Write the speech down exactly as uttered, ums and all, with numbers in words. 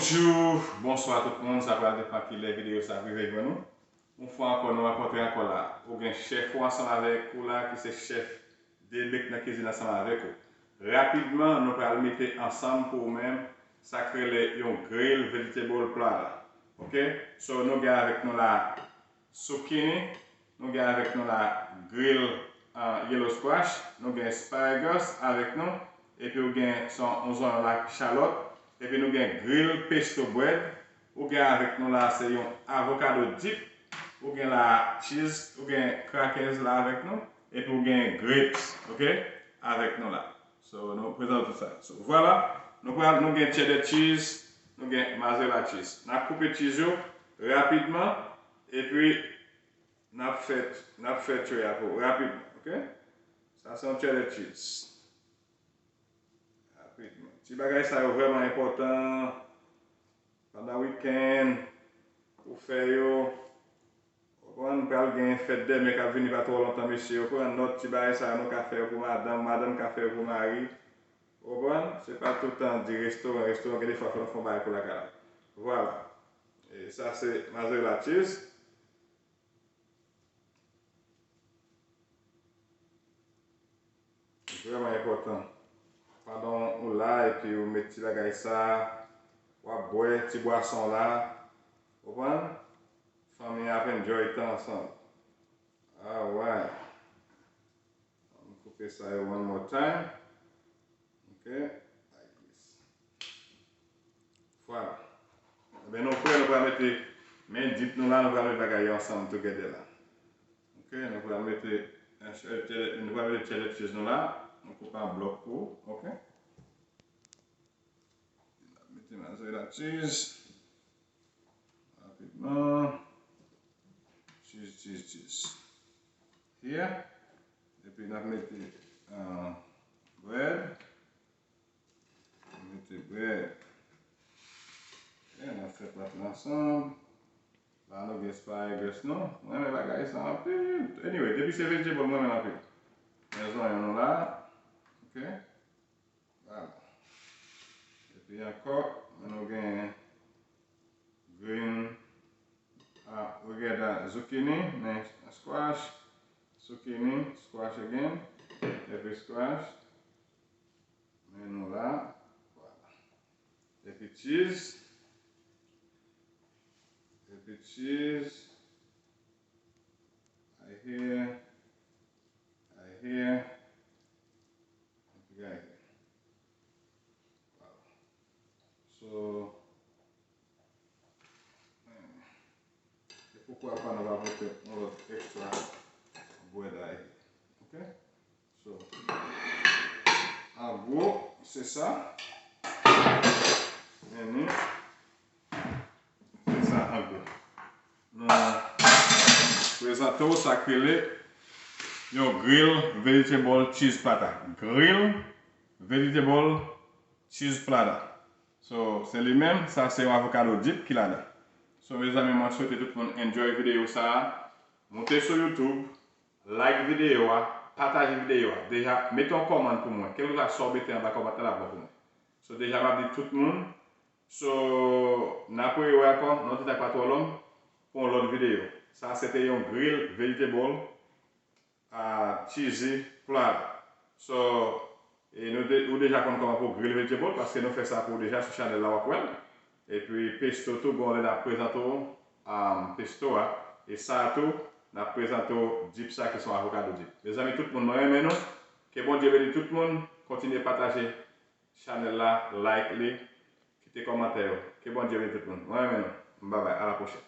Bonjou, bonswa tout moun, sa pral depann kilè videyo sa ap rive jwenn ou. Yon fwa ankò, nou rankontre ankò la. Ou gen chèf ou ansanm avèk ou la, ki se chèf Delik nan kizin ansanm avèk ou. Rapidman, nou pral mete ansanm pou ou menm sa k rele yon grilled vegetable platter. Oke? So, nou gen avèk nou la zucchini, nou gen avèk nou la grilled, uh, yellow squash, nou gen asparagus avèk nou, epi ou gen son, yon zonyon la, chalot, epi nou gen grilled pesto bread, ou gen avèk nou la, se yon avocado dip, ou gen la cheese, ou gen crackers la avèk nou, epi ou gen grapes, oke, avèk nou la. So, nou prezante tout sa. So, vwala, nou pral, nou gen cheddar cheese, nou gen mozzarella cheese. N ap koupe cheese yo rapidman, epi n ap fè, n ap fè tray a pou rapidman, oke? Sa se yon cheddar cheese. Rapidman. Ti bagay sa yo vrèman enpòtan pandan wikenn, pou fè yo. Ou konprann, pral gen fèt dèmen k ap vini pa twò lontan, mesye. Ou konprann, lòt ti bagay sa yo nou ka fè yo pou madanm, madanm ka fè yo pou mari. Ou konprann, se pa toutan di restoran, restoran, gen defwa fò nou fè yon bagay pou lakay la. Vwala. E sa se mozzarella cheese. Vrèman enpòtan. Pandan ou la epi ou met ti bagay sa, w ap bwè ti bwason la, ou konprann? Fanmi an ap enjoy tan ansanm. Alright. Ann koupe sa yo one more time. Ok, like this. Vwala. Ebyen, nou prè, nou pral mete men dip nou la, nou pral met bagay yo ansanm together la. Ok, nou pral mete, eh, cheddar, nou pral mete cheddar cheese nou la. Nou koupe an blòk pou, ok. Mete mozzarella cheese. Rapidman. Cheese, cheese, cheese. Here. Epi n ap mete, uh, bread. Mete bread. Ok, n ap fè pati ansanm. La nou gen asparagus nou. Mwen renmen bagay sa anpil. Anyway, depi se vegetable, mwen renmen l anpil. Men zonyon nou la. Ok. Vwala. Epi ankò, nou gen green, ah, we get that zucchini, men squash, zucchini, squash again, epi squash. Men nou la, vwala. Epi cheese, epi cheese, right here, right here, epi right here. Vwala. So, e poukwa pa nou pa pote yon lòt extra bread right here? Ok? So, an gwo, se sa. Men ni, se sa an gwo. Nou prezante w sa k rele yon grilled vegetable cheese platter. Grilled vegetable cheese platter. So, se li menm, sa se yon avocado dip ki ladan. So, mezanmi, mwen swete tout moun enjoy videyo sa a. Moute sou YouTube, like videyo a, pataje videyo a. Deja, mete yon kòmann pou mwen. Kèlkeswa sa w mete anba kòmann la, l ap bon pou mwen. So, deja, m ap di tout moun. So, n ap rewè ankò, nan yon ti tan k pa twò long, pou yon lòt videyo. Sa se te yon grilled vegetable, ah, cheesy platter. So, e nou de-, ou deja konn kòman pou grilled vegetable, paske nou fè sa pou ou deja sou chanèl la, w ap wè l. Epi pesto tou, gon lè n ap prezante w, um, pesto a. E sa a tou, n ap prezante w dip sa ki se yon avocado dip. Mezanmi, tout moun, mwen renmen nou. Ke Bondye beni tout moun. Kontinye pataje chanèl la, like li, kite kòmantè yo. Ke Bondye beni tout moun. Mwen renmen nou. Bye bye, a la pwochèn.